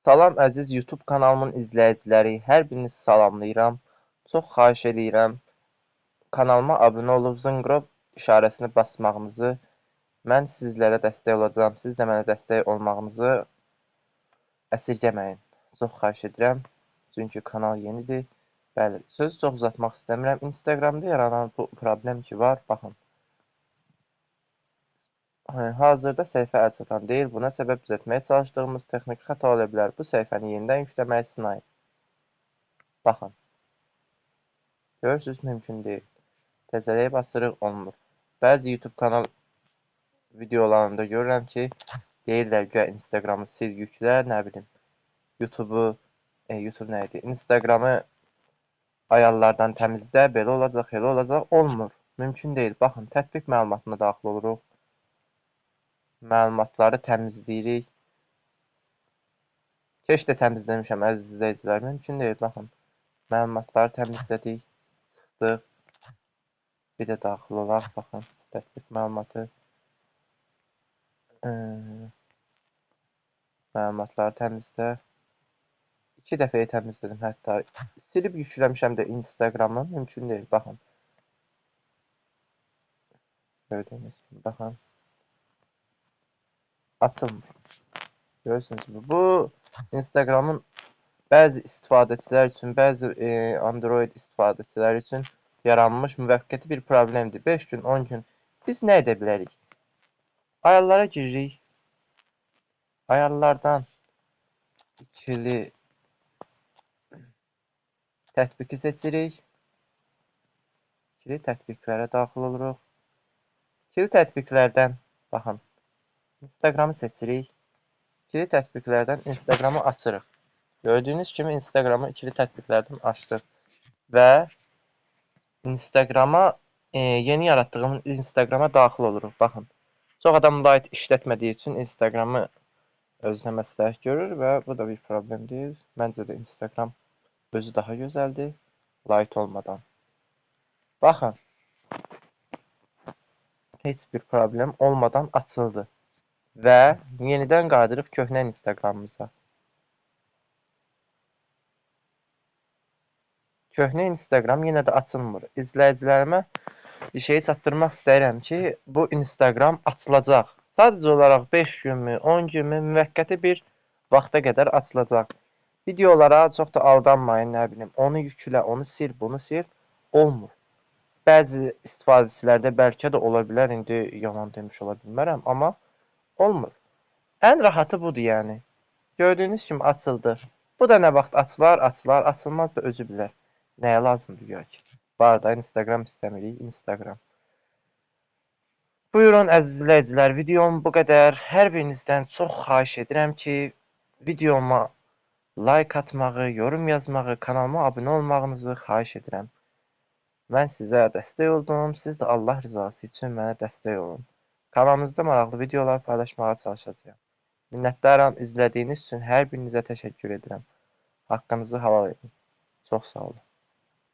Salam əziz YouTube kanalımın izləyiciləri, hər birinizi salamlayıram. Çox xahiş eləyirəm, kanalıma abunə olub zınqrov işarəsini basmağınızı, mən sizlərə dəstək olacağam, siz də mənə dəstək olmağınızı əsirgəməyin. Çox xahiş edirəm, çünki kanal yenidir. Bəli, sözü çox uzatmaq istəmirəm. Instagramda yaranan bu problem ki var, baxın. Hazırda səhifə əl çatan deyil. Buna səbəb düzəltməyə çalışdığımız texniki xəta ola bilər. Bu səhifəni yenidən yükləməyi sınayın. Baxın. Görürsünüz, mümkün deyil. Təzələyə basırıq, olmur. Bəzi YouTube kanal videolarında görürəm ki, deyirlər güya Instagramı sil, yüklə, nə bilim, YouTube'u, YouTube nə idi? Instagramı ayarlardan təmizlə, belə olacaq, elə olacaq, olmur. Mümkün deyil. Baxın, tətbiq məlumatına daxil oluruq. Məlumatları təmizləyirik. Keç də təmizləmişəm, əziz izləyicilər. Mümkün deyil, baxın. Məlumatları təmizlədik, çıxdıq. Bir də daxil olaq, baxın. Tətbiq məlumatı. Məlumatları təmizlə. 2 dəfəyə təmizlədim hətta. Silib yükləmişəm də Instagramı. Mümkün deyil, baxın. Gördüyünüz kimi, baxın. Açılmır. Görürsünüz mü? Bu Instagramın bəzi istifadəçilər üçün, bəzi Android istifadəçiləri üçün yaranmış müvəqqəti bir problemdir. 5 gün, 10 gün. Biz nə edə bilərik? Ayarlara giririk. Ayarlardan ikili tətbiqi seçirik. İkili tətbiqlərə daxil oluruq. İkili tətbiqlərdən baxın. Instagramı seçirik. İkili tətbiqlərdən Instagramı açırıq. Gördüyünüz kimi Instagramı ikili tətbiqlərdən açdıq. Və Instagrama, yeni yaratdığımız Instagrama daxil oluruq. Baxın, çox adam Lite işlətmədiyi üçün Instagramı özünə məsləhət görür və bu da bir problem deyil. Məncə də Instagram özü daha gözəldir, Lite olmadan. Baxın, heç bir problem olmadan açıldı. Və yenidən qayıdırıq köhnə Instagramımıza. Köhnə Instagram yenə də açılmır. İzləyicilərimə bir şeyi çatdırmaq istəyirəm ki, bu Instagram açılacaq. Sadəcə olaraq 5 günmü, 10 günmü müvəqqəti bir vaxta qədər açılacaq. Videolara çox da aldanmayın, nə bilim, onu yüklə, onu sil, bunu sil, olmur. Bəzi istifadəçilərdə bəlkə də ola bilər, indi yalan demiş ola bilmərəm, amma olmur. Ən rahatı budur yəni. Gördüyünüz kimi açıldı. Bu da nə vaxt açılar, açılar, açılmaz da özü bilər. Nəyə lazımdır güya ki? Var da Instagram istəmirik, Instagram. Buyurun əziz izləyicilər, videom bu qədər. Hər birinizdən çox xahiş edirəm ki, videoma like atmağı, yorum yazmağı, kanalıma abunə olmağınızı xahiş edirəm. Mən sizə dəstək oldum, siz də Allah rızası üçün mənə dəstək olun. Kanalımızda maraqlı videolar paylaşmağa çalışacağam. Minnətdaram, izlədiyiniz üçün hər birinizə təşəkkür edirəm. Haqqınızı halal edin. Çox sağ olun.